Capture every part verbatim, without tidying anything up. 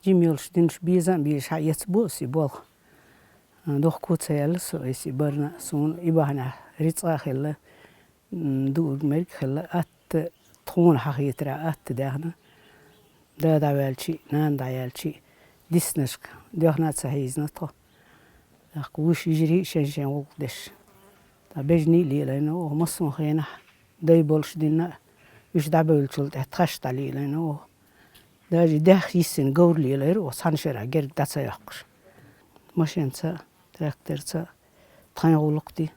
Жима йолуш динаш беза а безаш хьаэцабо ас и болх. Дохко ца яьлла со, ас и барна, суна и бахьанехь рицкъа а хилла, м, дуург мерг а хилла, атта тхуна хьахетарехь атта даьхна. Да дӀаваьлчи, нана дӀаяьлчи, диснашка, доьхна а ца хьийзина тхо. ТӀаккха вуьш йижарий а шен-шен гӀуллакх деш. Ткъа бежний а лелийна оха, массо а хенахь дай болуш динна а, уьш дӀабевллачул тӀаьхьа тхаьш дӀалелийна оха. Даже даьхна йиссина говр лелийра оха, цхьана шарахь герга дӀа ца йоккхуш. Машенца, тракторца тхайн гӀуллакх ди.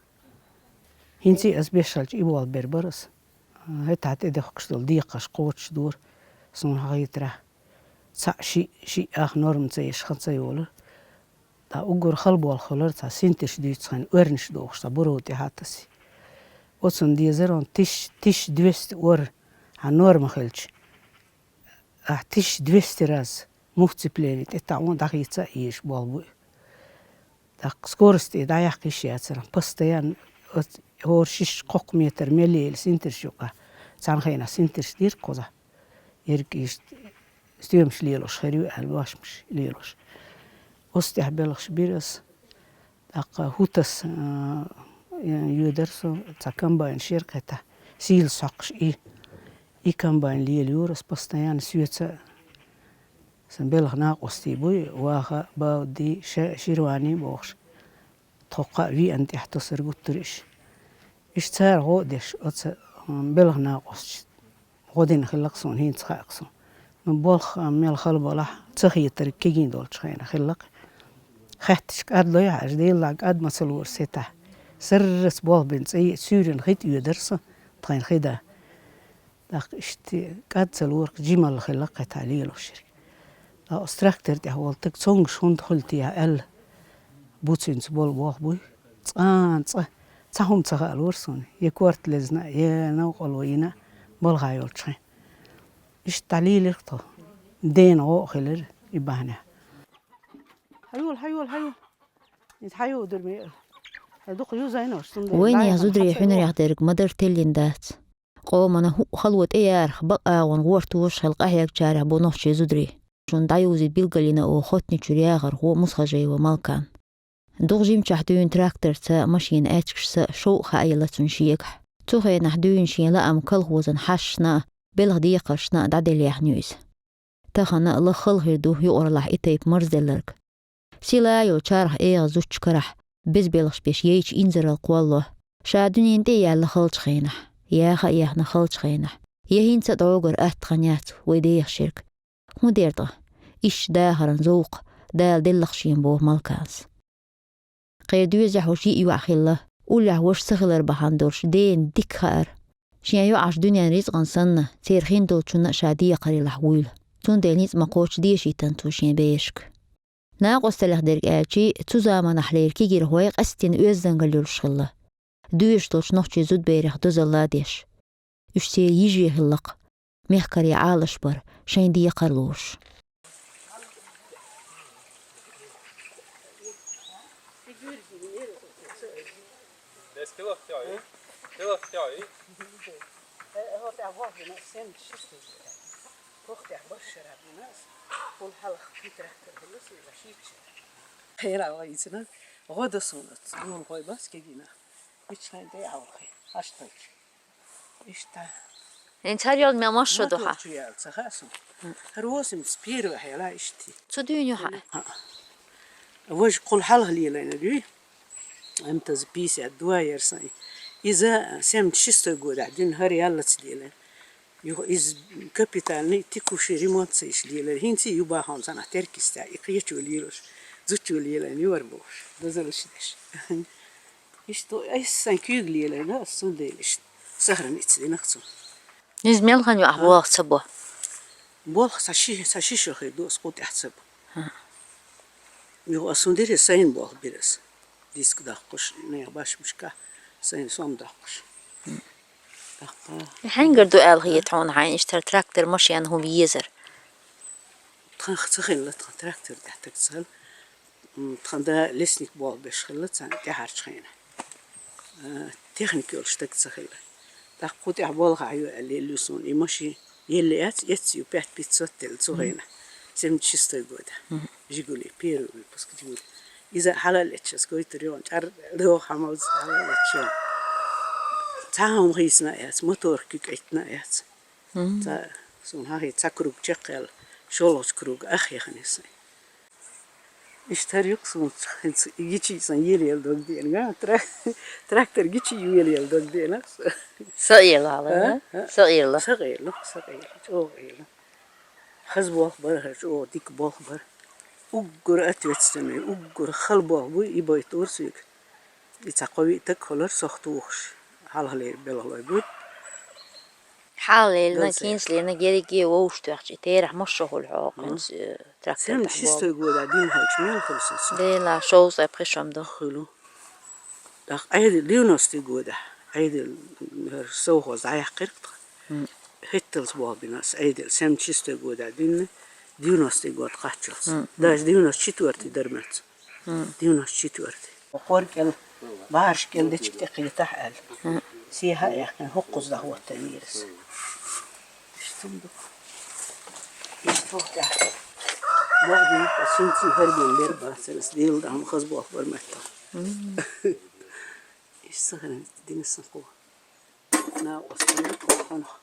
ХӀинца а ас беш хилча и болх бер бара ас. ХӀетахь тӀедехкаш долу декхарш кхочушдора, суна хьахетарехь. Цхьаъ, шиъ, шиъ ах норма ца еш хан ца йолура. Ткъа уггар хала болх хилира цхьа синтарш дуьйцу хьайна, оьрнаш дохуш цхьа буро тӀехьа таси. Оцунна дезара хьуна тысяча, тысяча двести ор хьан норма хилча, ахь тысяча двести раз мух цепление тӀе таӀо дӀахийца а езаш болх бу и. ТӀаккха скорость тӀе дӀаяккха йиш яцара, постоянно оц-, хӀора шишша кхоккха метр мел елла синтарш юкъа, цхьана хенахь синтарш дира кхузахь. Ерг иштта стоьмаш лелош хир ю аьлла, бошмаш лелош. Оцу тӀехь белхаш бира ас. ТӀаккха хӀутас, а, йоьдара со, цхьа комбайн шера кхетахь, сийлас хьокхуш и. И комбайн лелайора ас постоянно соьца. Сан белхан накъостий буй, Ваха, Бауди, Ша-, Ширвани бохуш. Тхо кхаа виъан тӀехь тосар гуттар иш. Иш цара гӀо а деш, оцу, м, белхан накъосташ гӀо дина хилла-кх суна, хӀинца хаьа-кх суна. Ну, болх, а, мел хала балахь, ца хетарг кегий долчу хенахь хилла-кх. Хаьтташ кӀад лой хьажа, Делан кӀад ма ца лора сетахь. Саррас болх бина цӀе а, суьйранна хи тӀе оьдара со, тхайна хи да. ТӀаккха иштта кӀад ца лора-кх, жималла хилла-кх кхетахь лелош ерг. Ткъа оцу трактор тӀехь волу стаг цомгуш хӀунда хуьлу те аьлла, буцинца болу болх буй. Цкъа а, цкъа, цхьа хӀума ца хаалора суна, я корта лезна, я новкъарло йина, балха йолчу хен. Иштта дӀалелира-кх тхо. Дена гӀо а хилира и бахьанехь. Хьайола, хьайола, хьайола. Иза хьайола дур ме. Дукха юзайна уьш, цундела вайнехан зударийн хьуьнарех дерг ма-дарра теллина дац. Къомана хӀуъа хало тӀеярах, бакъ агӀонан гӀортош хила къахьегначарех бу нохчийн зударий. Шуна дӀаюзийта билгалйина оха Хоттанчуьра ЯгӀархо Мусхажиева Малкан. ДугӀу жимчохь дуьйна тракторца, машенан аьчкашца шовкъ хаийла цунна шегахь. Цу хенахь дуьйна шен лаам колхозан хьашташна а, белхан декхаршна а дӀаделла яьхна ю иза. Тахана а лаха хала хир ду юкъараллехь и тайпа марзделларг. Сила йолу чарх эгӀаза зудчу карахь беза белхаш беш яйча инзаралла кхолло. Ша дуьненна тӀе а яьлла халчу хенахь, яха а яьхна халчу хенахь, я хӀинца а дӀогара атта хан яц вай деха шерг. ХӀун дера тӀаккха? Иштта дахаран зовкх Дала делла-кх шена, боху Малканас. Кхеран доьзехь уьш йиъ йоӀ хилла, уллехь ваша ца хилар бахьана долуш дена дика хаьара. Шен йоӀаш дуьненан рицкъан санна, церан хин долчунна а ша декхарийлахь вуйла. Цундела ницкъ ма кхоччу дешийтина цо шен берашка. Накъосталлех дерг аьлчи, цу заманахьлера кегийрхой къаьсттина оьздангалла йолуш хилла, доьшуш долчу нохчийн зудберех дозалла а деш. Уьш церан йиже хилла-кх, мехкарий Ӏалашбар, шайн декхар лоруш. Хьера вайцина, гӀо до суна, гула гӀой бац кегийнах. Ичхьайн тӀе а хьалхе, хьаштайчу. Иштта. Эн царел мел маршо ду хьа? Мотор чу яьлла ца хаьа суна. ХӀара восемьдесят первый хьела иштта. Цу дуьйна ю хьа? ХӀаъ. Важа кхул хьалха лелайна дуй. МТЗ пятьдесят два яра сайн. Иза семьдесят шестой годахь дуьйна, хӀара яллалц лелайна. Юха иза капитальный, текущий ремонт ца йиш лелайна. ХӀинца ю бахьана санна теркистехь, и кхечо лелош, зудчо лелайна юра бохуш, дозаллаш деш. Иштта ас сайн куьйга лелайна, ас цундела иштта сохраниться дина-кх цунна. Иза мел хан ю ахь болх ца бо? Болх сан ши, сан ши шо хир ду ас кху тӀехь ца бо. Юха ас хӀун дира, сайна болх бира ас. Диск доккхуш, нехан башмашкахь сайна сом доккхуш. ТӀаккха. Хьаьнгара ду аьлла хета хьуна хьайна иштта трактор, машен хӀума езар? Тхан ца хилла, тхан трактор тӀехь таг ца хилла. М, тхан да лесник болх беш хилла царна тӀаьхьарчу хенахь. А, техника йолуш стаг ца хилла. ТӀаккха кху тӀехь болхахь ю аьлла, елла ю суна и машин. Елла яц, эцци ю, пять пятьсот делла цу хенахь. Семьдесят шестой года. Мгм. «Жигули», первый выпуск «Жигули». Иза хьалал леччес гойтур йоан, чар до хамалз хьалал леччен. Цаам хийсна яц, мотор кикетна яц. Мгм. Ца сун хахи ца круг чекъял, шолоч круг ах яхнес. Иштар юк сун хинц гичи сан ел ел дог диен га, тра-, трактор гичи ел ел дог диен. Саила, а? Саила. Саила, саила, чогила. Хаз болх бар, хаз, о, дик болх бар. Уггур ответственный, уггур хал болх буй, и бай турсик. И ца кови так холор сохтуш. Хал халер бел холой буй. Хал ел на Галсэ. Кинс лена гериги оуш тохч, и терах мошо хул хо, Мгм. Кинс, э, трактор Сем тах шестой бол. Года дин холч мел холсус. Дела шоу сэ пришом до. Хулу. Так, айдил девяностый года. Айдил, э, совхоз аяк кыркт. Мгм. Хеттелс бол бинас, айдил семьдесят шестой года дин, девяностый год качалс. Мгм. Даже девяносто четвёртый дермец. Мгм. Девяносто четвёртый. Хоркел, баршкел дечкте кыйтах ал. Мгм. Сиха яхын хоккуз да вот вирус. Иштундук. Иштук да. Богдин синти хербин бер басырс, дил да хам хаз бол бар мэтта. Мгм. Иш сахарин дин саху. На остан кохонох.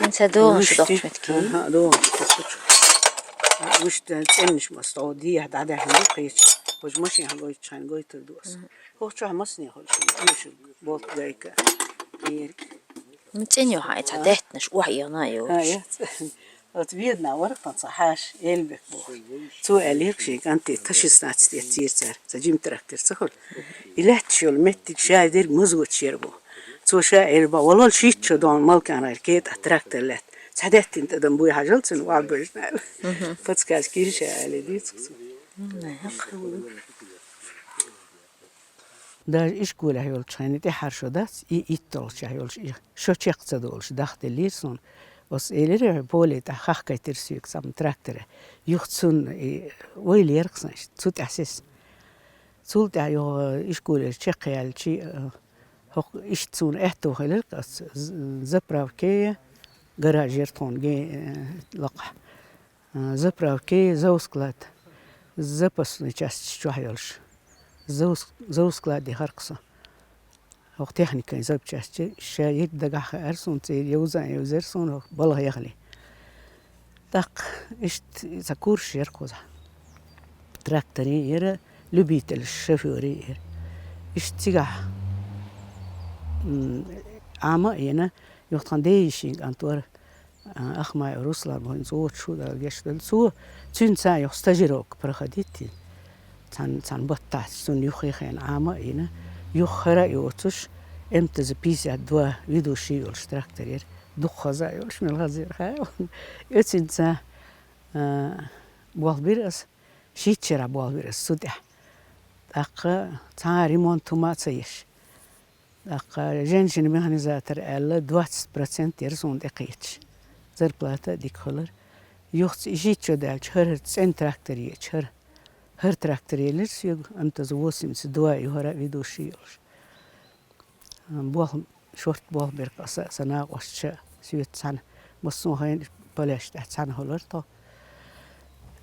Ин са доон Мышти. Шудохчметки. Аха, доон шудохчметки. Мышти ценниш масто, дия да да хин кыйч. Хоч машин хагой чхан гой тур дос. Мгм. Хоч ча масни хоч. Мыши болт гайка. Ирк. Мценю хай ца А? Дэтнаш уа йона ю. А, я. От видно, ворхтан ца хаш, эльбек бу. Цу эльбек ши канти та шестнадцать лет цирцар. Ца джим трактор ца хол. Илет шол меттик шай дер музгут шер бу. Цу шай эльба, валол шит шо дон малкан рай кет а трактор лет. Ца деттин тадам буй хажал цин ва бежнал. Мгм. Подсказ кирша али дицк цу. Мгм. Даже ишколе йолчхайни те харшо дац, и иттолча йолч, и шо чекца долч, дахте лирсон. Ос элере поле та хахкай терсюк сам тракторе. Юхцун и вой лерксан, цут асес. Цулта йо ишколе чекялчи, э, хох ишцун эхто хелер, ас з-, заправке, гаражер тон ге, э, лака. А, заправки, завсклад. Запасный часть чухьёлш. Завс-, завсклад ди харкса. Ох техникай запчасти, ша ик дагах арсун ци, евзан евзерсун, ох, балах яхли. Так, ишт за курс еркуза. Трактори ера, любитель шофёри ера. Ишт цигах. М, ама ена, юхтхан дейшин антуар. А, Ахмай Руслан бу, хин цо чу да гешдал. Цо, цун ца юх стажировка проходить. Цан, цан баттац, цун юх хен ама ина. Юх хара йоцуш, М Т З пятьдесят два ведущий йолш тракторер. Дух хаза йолш, мел хазир хай. Эцин ца, а, болбир ас, шитчера болбир ас, судя. Такка ца ремонт тума ца еш. Аха, женщина-механизатор аьлла, двадцать процент ер сунда экъеча. Зарплата дика хилар. Юхц ишичо даьлча, хӀара, хӀара цӀен трактор еча, хӀара, хӀара трактор елир соьга, М Т З восемьдесят два ю, хӀара ведущий йолуш. Болх, шорт болх биркъаса, са накъосташа, соьца цхьаьна, массо а хӀайна поляш тӀехь цхьаьна хилар тхо.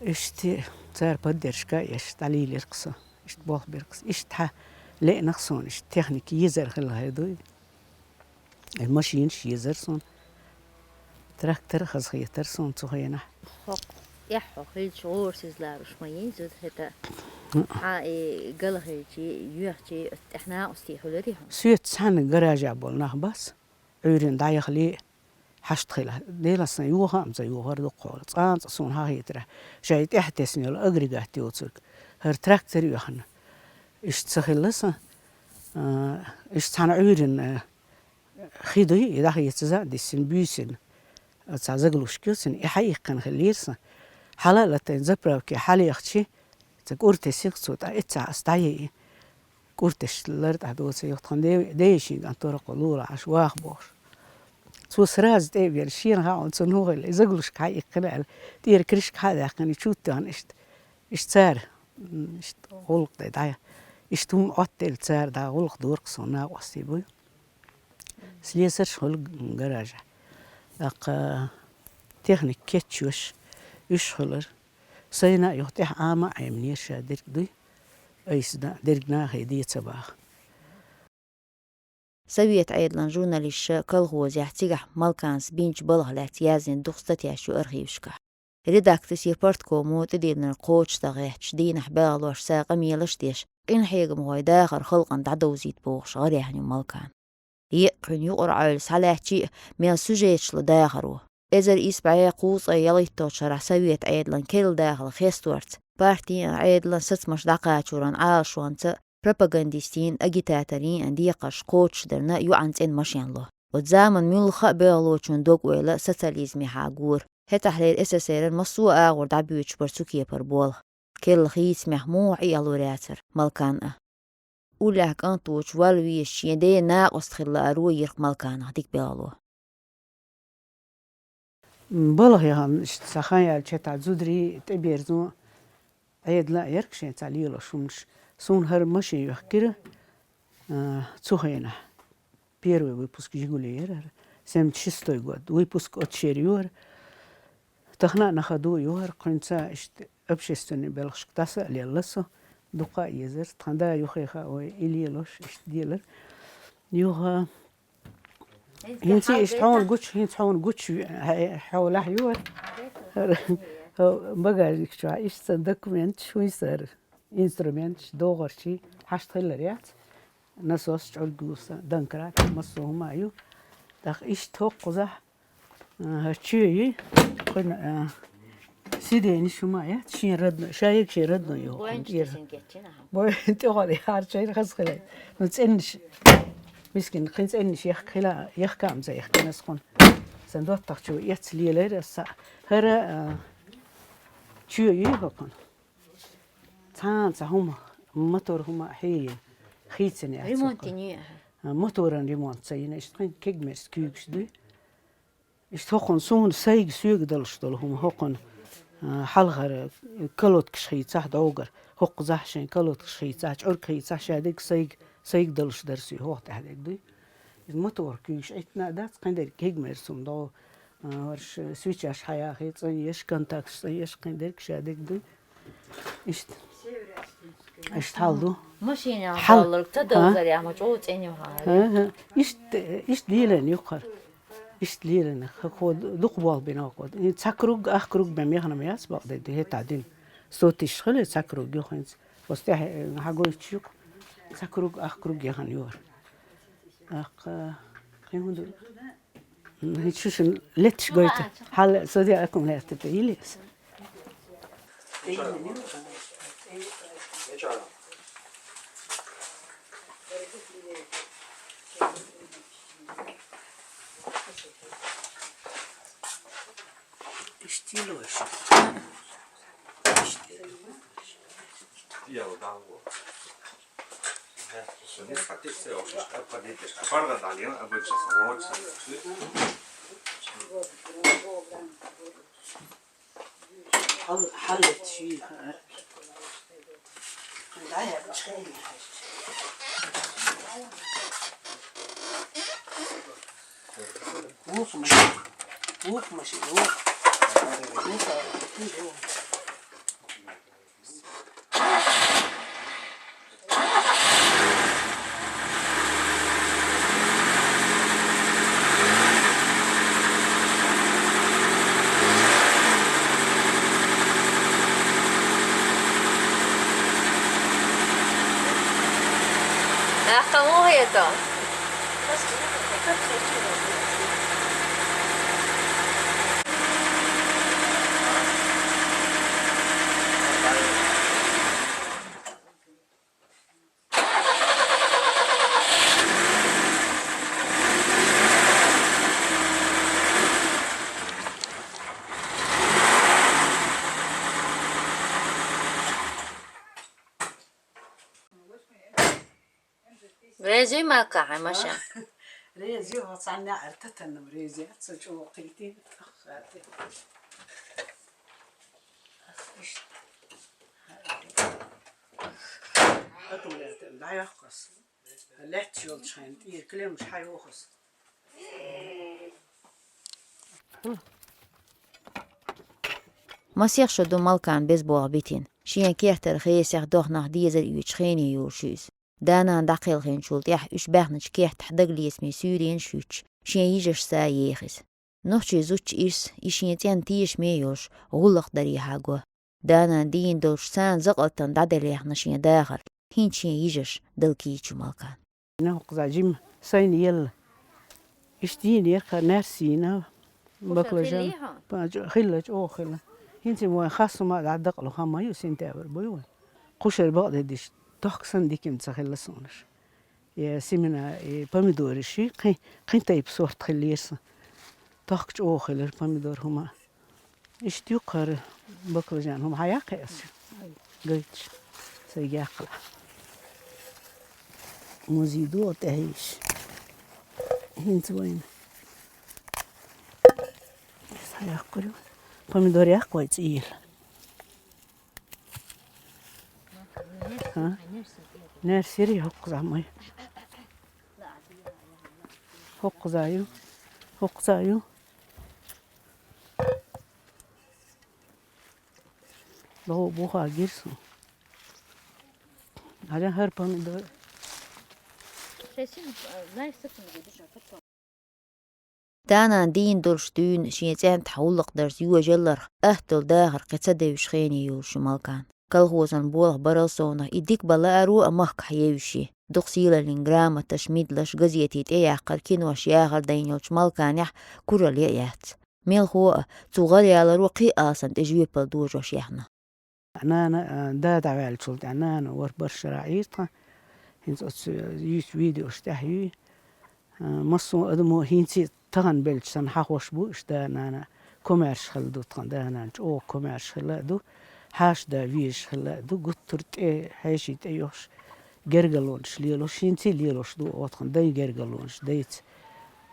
Иштта цара поддержка еш, дӀалийлира-кх со. Иштта болх бира-кх со. Иштта хьа леънах суна, иштта техника езар хилла хӀай дуй. Э, машинаш езар суна. Трактор хазахетар суна цу хенахь. ТӀехьо хилча гӀора сиза ларуш ма йий, зуда хӀета. Хьа и гала хилчи, юьхчи, тӀехь накъостий хьулари хьуна? Соьца цхьаьна гаража болу нах бац. Ӏуьйрина дӀаяхале, хьашт хила. Делан сан юха а ца юхар дуккхула. Цкъа а цкъа суна хьахийтира. Шай тӀехь тесна йолу агрегат йоцург. ХӀара трактор оьхна. Иштта ца хилла сан. А, иштта цхьана Ӏуьйрина, а, хи дуй, и дӀахецаза а диссина, буьйсина. Цхьа заглушка йоцург, и хьаиккхина хиллера сан. Хьала а латайна заправке хьалаехчи, цхьа кӀур тесира цо, тӀа эццахь ас дӀайайи. КӀурташ лар тӀехь доцу юхтхан де-, дейшин кӀант торакхо лула Ӏаш ваха бохуш. Цо сразу тӀе а веана, шена хаьа, цунна хӀун хилла, и заглушка хьаиккхина аьлла, тӀера крышка хьа а даьккхина, и чу а тоьхна, иштта, иштта цара, м, иштта гӀуллакх дай дӀа, иштта хӀума Ӏоттаелла цара дӀа гӀуллакх дора-кх суна накъостий буй. Слесарш хуьлу гаража. ТӀаккха техника кечйош, уьш хилар. Сайна а юха тӀехьа Ӏама а Ӏемнера ша дерг дуй, айса дерг нахе де ца баха. Совет Ӏедалан журналисташа колхозехь цигахь Малканас бинчу балха лаьцна яздина дукха статьяш ю архивашкахь. Редакцисе парткомо тӀедиллинарг кхочушдан гӀерташ, дийнахь белхалошца къамелаш деш, къинхьегамхойн дахар халкъана дӀадовзийта бохуш гӀараяьхна ю Малкана. Еккъа хьуьнан юкъара Ӏуьйла схьалаьцча а, мел сюжеташ лу дахаро. Эзар исс бӀе кхузткъе ялхитталгӀачу шарахь Совет Ӏедалан керла дахар хесторца, партин а, Ӏедалан а сацамаш дӀакхачоран Ӏалашонца, пропагандистийн а, агитаторийн а декхарш кхочушдарна йоӀана цӀена машен ло. Оцу заманан муьлхха а белхалочун дог-ойла социализмехьа гора. ХӀетахьлера СССР-ан массо а агӀор дӀабоьдуш бара цу кепара болх. Керла хийцамехь муха Ӏиалур яцара Малкана а. Уллехь кӀант воцуш вала везаш шен ден накъост хила лааро йира-кх Малканах дика белхало. Балха яхана, иштта цхьа хан яьлча, тӀе зударий, тӀеберзо, Ӏедал а яра-кх шен цхьа лелош хӀуманаш. Суна хӀара машен йохкира, а, цу хенахь. Первый выпуск «Жигули» яра хӀара. Семьдесят шестой год. Выпуск оцу шера ю хӀара. Тахана а на ходу ю хӀара, кхуьнца иштта общественный белхашка таса а лелла со. Дукха а езара. Тхан да юххе хаьа вай и лелош, иштта делара. Юха ХӀинца иштта хьуна гучу, хӀинца хьуна гучу, хьо-, хьолахь ю хӀара. Багажник чохь иштта сан документаш, хӀинца хӀара инструменташ, догӀарчий, хьашт хилар яц. Насос, чӀорг юса, домкрат, массо а хӀума ю. ТӀаккха иштта хӀокхузахь, а, чоь ю, кхуьнан, а, сиденаш хӀума яц, шен родной, шайга шен родной ю хӀокхуьнан тӀера. Бой, тӀехула яхьар чайра хаза хилай. Ну, цӀеннаш, мискин, кхин цӀеннаш яхка хила, яхка ам ца яхкина ас кхуьнан. Сан доттагӀчо эцна лелайра ас схьа. ХӀара, а, чоь ю хӀокхуьнан. Цхьана цхьа хӀума, мотор хӀума хьийна, хийцина яц хӀокхуьнан. Ремонт йина ю, аха. А, моторан ремонт ца йина, иштта кхин кегамерс куьйгаш дуй. Иштта хӀокхуьнан суна сайга соьга далуш долу хӀума хӀокхуьнан, а, хьалхара колодкаш хийцахь догӀур, хӀокхузахь шайн колодкаш хийцахь, чӀорг хийцахь, шадерг сайга, сайга далуш дара соьга, хӀокху тӀехь дерг дуй. Иза мотор куьйгаш Ӏиттина а дац, кхин дерг кегамерс хӀума догӀу, а, хӀорш свечаш хьаяхий, цӀанъеш, контакташ цӀанъеш, кхин дерг шадерг дуй. Иштта. Иштта хьал ду. Машина хьал. Хьал ца довзар яхьа, ма чӀогӀа цӀена ю хьан. ХӀа, хӀа. Иштта, иштта лелийна ю-кх хӀара. Иштта лелийна, хӀокхо дукха болх бина хӀокхо. Цхьа круг, ах круг бен мехна ма яц бакъдерг, хӀетахь дина. Сто тысяч хили цхьа круг ю хӀинца. Оцу тӀехь, э, хьагойтуш ю-кх. Цхьа круг, ах круг яхана ю хӀара. ТӀаккха, кхин хӀун ду? М, хӀинца шу шуна летташ гойту. Хьал, со де аккумулятор тӀе йили ас. Иштта йилойша. Иштта. Хьал-, хьаллетта шийла. Вукху машин. Вукху машин. Вукху. Вукху. Ахка муха хетар? Реза ма кхахьа машен. Реза ю, хьо цхьанна аьрта танам реза, ца чӀогӀа кхийтина. Аккумулятор дӀайоккху ас. Лаьтташ йолчу хенахь тӀера клеммаш хьайоху ас. Масех шо ду Малкана беза болх битина. Шен кертара хесех дохнах дезар оьцуш хене йолуш ю иза. Да-нана дӀакхелхинчул тӀаьхьа уьш баьхначу кеттахь дагалецамийн суьйренаш юьттуш, шен йижаршца еха иза. Нохчийн зудчун ирс, и шен цӀенна тешаме йолуш, гӀуллакх дарехьа го. Да-нана дийна долуш царна закъалтана дӀаделла яьхна шен дахар, хӀинца шен йижарш дала кийча ю Малкана. Нохча жима сайна елла. Иштта йийна яра, кхара наьрс йийна, баклажан. Хилла чӀогӀа хилла. ХӀинца вайн хасса ма дӀа дакъалу хан ма ю, сентябрь буй вайн. Кхушара бакъдерг диш, тохка санна дика ца хилла суна уьш. Я семена, и помидораш, кхин, кхин тайпа сорт хиллера сан. Тохка чӀогӀа хилира помидор хӀума. Иштта ю кхара баклажан хӀума хьаяккхи ас. Гайташ. Сайга яккхала. Музей догӀу тӀехьийш. ХӀинца вайна. Ас хьаяккхур ю. Помидор яккха вай цӀийла. Ха? Нерсери хӀокхуза май. ХӀокхуза ю. ХӀокхуза ю. Ло буха гирсу. Аля хар помидор. Да-нана дийна долуш дуьйна шен цӀентахь гӀуллакх дарца йожалларх, атталла дахар кхин ца девзаш хене йолуш ю Малкана. Колхозан болх барал совнах и дика бан лааро а махкахь евзаш ю. Дукха сийлаллин грамоташ, медалаш, газетий тӀеяккхар, кинош яхар дайна йолчу Малканехь куралла яц. Мелхо а, цу гӀаръяларо кхин а алсам тӀе жоьпалла дожош яьхна. Нана, а, да дӀаваьллачул тӀаьхьа нана вара барх шарахь Ӏийра тхан. ХӀинца оцу, э, йуьйцу видеош тӀехь юй. А, массо а адамо хӀинца а тахана белча санна хьахош бу уьш да-нана. Комаьрша хилла ду тхан да-нана, чӀогӀа комаьрша хилла а ду. Хьаша да везаш хилла а ду. Гуттар тӀе, хьеший тӀе йохуш, гергарлонаш лелош, хӀинца а лелош ду оха тхан дайн гергарлонаш, дайца,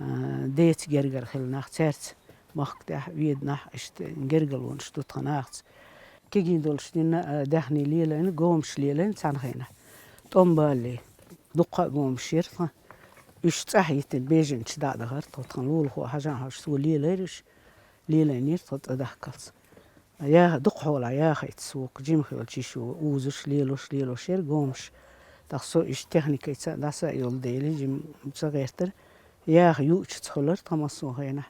а, деца гергара хилла нах, цаьрца махка тӀехь веда нах, иштта гергарлонаш ду тхан нахаца. Кегий долуш дина, а, даьхний лелайна, гомаш лелайна цхьана хенахь. ТӀом балале, дуккха а гомаш яра тхан. Уьш цӀахь йитина бежанчу дӀа а дахара тхо, тхан лулахо хьажа хьожуш, цо лелайра уьш, лелайнера тхо цӀа дахкалц. Яха, дукха хьолахь яхайта сокху, жима хилча йиш ю, узуш, лелош, лелош яра гомаш. ТӀаккха со уьш техникаца а дӀаса а йолу дела, жима ца гӀертара. Яха юучуца хуьлура тхан массо а хенахь.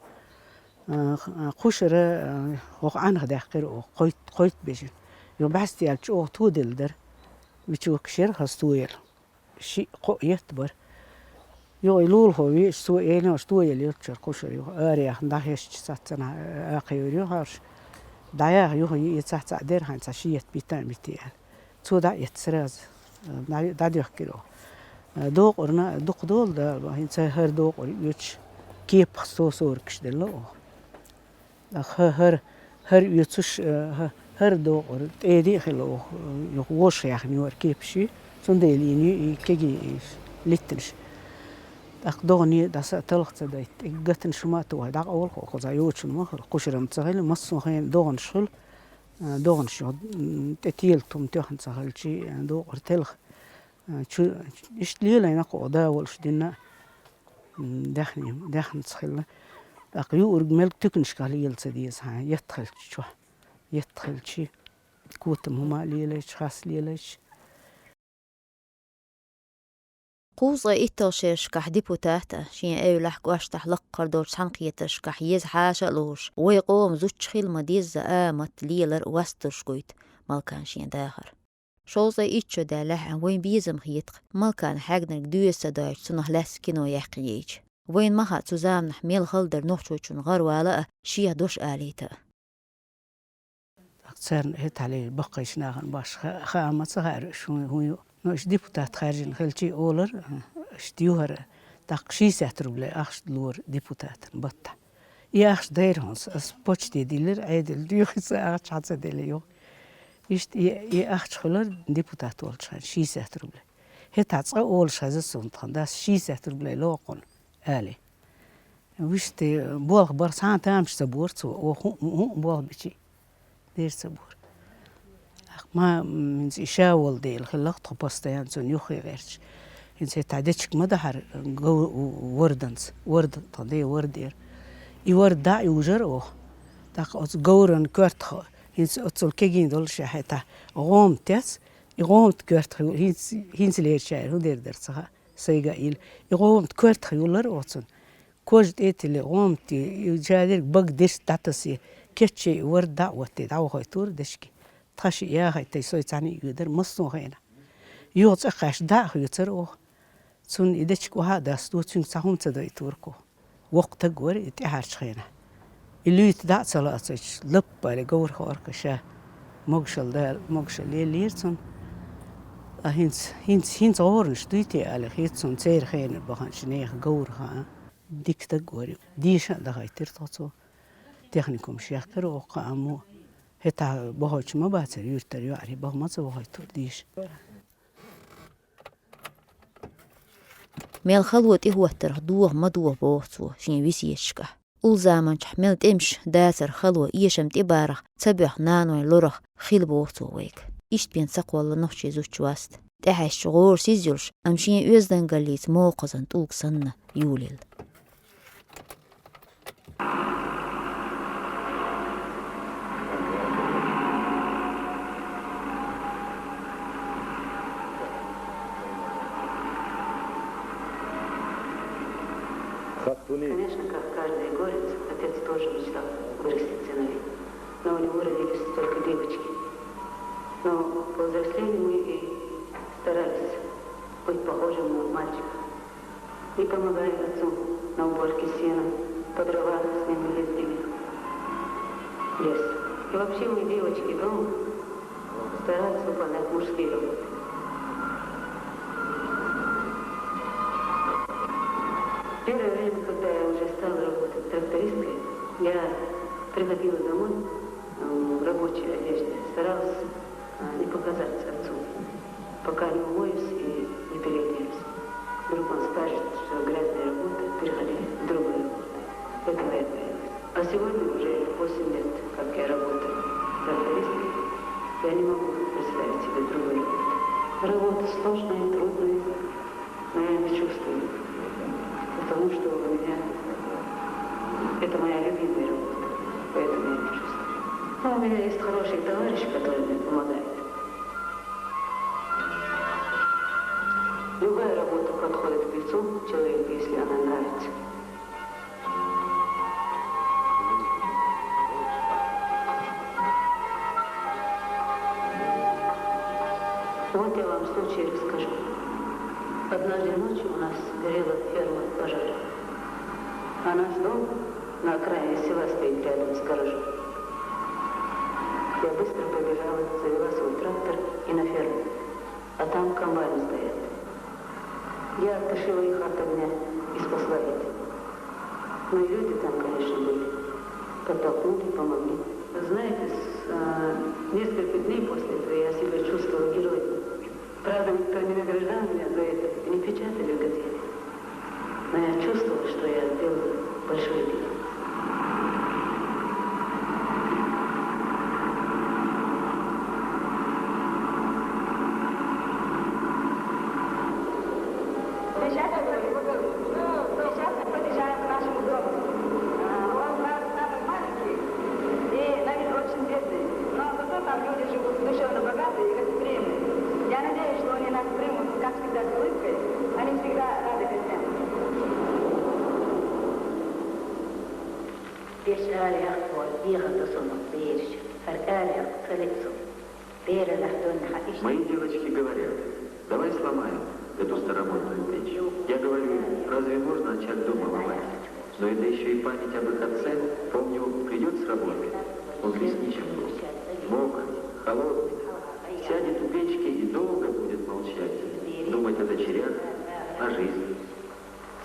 А, х-, а, кхушара, а, хӀокху Ӏанах даьккхира оха, кхойтта, кхойтта бежана. Юха бӀаьсте яьлча чӀогӀа тоделла дара. Вичокаш яра хаза тоелла. Шиъ, кхоъ етта бара. Юха и лулахо веъча, цо элира, тоелла йоццуш яра кхушара юха. Араяхна дӀахезча цхьаццанхьа, а, акхайора юха хьарш. ДӀаяха юха йиъ цхьацца а дера хьайна цхьа шиъ етта бита а митий аьлла. Цо дӀа а этта сразу, дӀа-, дӀадоьхкира оха. Докъурна дукха долу Дала, хӀинца хӀара докъур оьцуш кепах сто сорокаш делла оха. ХӀа-, хӀара, хӀара оьцуш, хӀа-, хӀара докъур тӀеди а хилла оха, юха вожаш яьхна юха кепаш ю, цундела йина ю и кегий литтанаш. ТӀаккха догӀане дӀаса а талха ца дайтта, и гатанаш ма а тухий, дӀакъовла хӀокхуза йочун ма хила, кхушара-м ца хила, массо а хенахь догӀанаш хуьлу. А, догӀанаш, м, тӀе телат хӀума тоьхна ца хилчий, а, докъур телха. А, чу, иштта лелайна кху да волуш дина, м, даьхни, даьхнаца хилла. ТӀаккха юург мел туьканашкахь лела ца деза хьан, етта хилча чохь, етта хилчий, котам хӀума а лелайча, хас лелайча. Кхузткъе итталгӀа шерашкахь депутат а, шен эвлахь кӀоштахь лаккхара долчу цхьаьнакхетаршкахь еза хьаша а лоруш, вай къоман зудчо хила ма-дезза а амат лелар а вастурш гойту Малкана шен дахар. Шовзткъе итт шо даьллехь а вайн безам хета-кх, Малкана хьегнарг доьза ца дойчу цунах лаьцна кино яьккхина яйча. Вайна ма хаьа цу заманахь мел хала дара нохчочун гӀарвала а, шех дош алийта а. ТӀаккха царна хӀетахьле баккхийчу нахана башха хаа ма ца хаьара уьш хӀун, хӀун ю. Но уьш депутат хаьржина хилчий олар, уьш юхара, тӀаккха шестьдесят рублей ахча лора депутатан баттахь. И ахча дайра хӀунца, ас почте диллира, Ӏедал дуьйхи ца ахча хьан ца делла юха. Иштта и, и ахча хуьлар депутат волчу хана, шестьдесят рублей. ХӀетахь цкъа олуш хеза суна тхан дас шестьдесят рублей локхуна, али. Вуьшта болх бар цхьа а тамаш ца бора цо, оха хӀуъ-, хӀуъ болх бичи дер ца бора. Ах, ма, м, хӀинца и ша волу дела хилла-кх тхо постоянно цунна юххе гӀерташ. ХӀинца хӀетахь дечиг ма дахьара гов-, ворданца, ворда, тхан ден ворда яра. И ворда дӀа а южара оха. ТӀаккха оцу говран коьртах ХӀинца оццул кегий долуш а хӀетахь, гӀоматец, и гӀомат коьртах ю-, хӀинца, хӀинца лерчара хӀун дер дара ца хаьа, сайга а илла. И гӀомат коьртах юллара оцунна. Кожа тӀе а тилле, гӀомат, и жа дерг бага дерс дӀатассе, кечъян и ворда дӀа а оттий, дӀавахойтура дечки. Тхан шиъ яхай, тӀе сой цхьаьна а йоьдара массо а хенахь. Юха цӀа кхаьчча дӀа а хоьцура оха. Цунна и дечка охьа а дасто, цуьнга цхьа хӀума ца дойтура-кх. Воккха стаг вара и тӀаьхьарчу хенахь. И луьйта дӀа а ца лаьцча, лаппале говр хаар-кх ша. Могушалла Дала, могушалла лелийра цунна. Ткъа хӀинца, хӀинца, хӀинца гӀоранаш дуй те аьлла, хета суна церан хенара баханчу нехан говр хаьа. Дика стаг вара и. Деша а дахийтира тхо цо. Техникумаш яьккхира оха кхааммо. ХӀетахь бохуьйтуш ма бацара юьртара йоӀарий, баха ма ца вохуьйтура деша. Мел хало тӀехӀоттарх доха ма доха, боху цо шен весеташкахь. Уллу заманчохь мел тӀемаш дацара, хало, эшам тӀебарах ца боьхна наной лорах хила, боху цо вайга. Иштта бен ца кхолла нохчийн зудчун васт. ТӀехьаьжча гӀора сиз йолуш, амма шен оьздангаллица могӀа кхазан тӀулг санна юлийла. Конечно, как каждый горец, отец тоже мечтал вырастить сыновей. Но у него родились только девочки. Но по взрослению мы и старались быть похожим на мальчика. И помогали отцу на уборке сена, по дрова с ним ездили в лес. И вообще мы, девочки, дома старались выполнять мужские работы. Первое время, когда я уже стала работать трактористкой, я приходила домой, м, в рабочей одежде, старалась, а, не показаться отцу, пока не умоюсь и не переоденусь. Вдруг он скажет, что грязная работа, переходи в другую работу. Это моя боялась. А сегодня уже восемь лет, как я работаю трактористкой, я не могу представить себе другой работы. Работа сложная, трудная, но я не чувствую, потому что у меня это моя любимая работа, поэтому я не чувствую. Но у меня есть хорошие товарищи, которые мне помогают. Любая работа подходит к лицу человеку, если она нравится. Вот я вам случай расскажу. Однажды ночью у нас горела ферма в пожаре. А наш дом на окраине села стоит рядом с гаражом. Я быстро побежала, завела свой трактор и на ферму. А там комбайны стоят. Я оттащила их от огня и спасла детей. Ну и люди там, конечно, были. Подтолкнули, помогли. Знаете, с, э, несколько дней после этого я себя чувствовала героем. Правда, никто не награждал меня за это, не печатали в газете. Но я чувствовала, что я сделала большое дело. Сейчас мы, сейчас мы подъезжаем к нашему дому. А, он, правда, самый маленький и на вид очень бедный. Но зато там люди живут душевно богатые и гостеприимные. Я надеюсь, что они нас примут, как всегда, с улыбкой. Они всегда рады гостям. Деш ара яккхо, дехар до со ма бераш, хӀара ара яккха ца лиъ со. Бераллехь донна хьан иштта. Мои девочки говорят: «Давай сломаем эту старомодную печь». Я говорю им: «Разве можно очаг дома ломать?» Но это еще и память об их отце. Помню, придет с работы, он лесничим был, мокрый, холодный, сядет у печки и долго будет молчать, думать о дочерях, о жизни.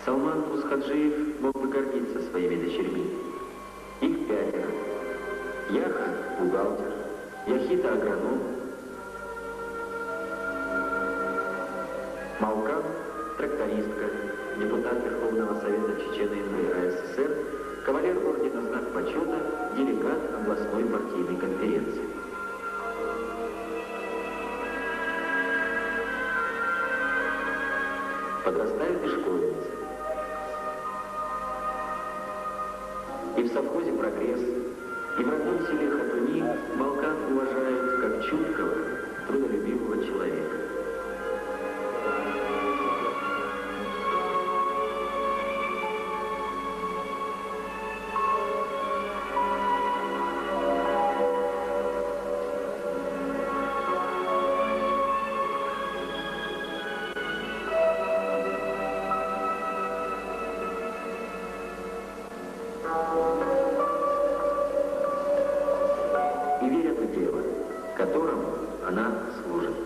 Салман Усхаджиев мог бы гордиться своими дочерьми. Их пятеро. Яха — бухгалтер, Яхита — агроном, Малкам — трактористка, депутат Верховного Совета Чечено-Ингры А С С Р, кавалер ордена Знак почета, делегат областной партийной конференции. Подрастают и школьницы. И в совхозе «Прогресс» И в родном селе Хатуни Балкан уважают как чуткого, трудолюбивого человека. И верят в дело, которым она служит.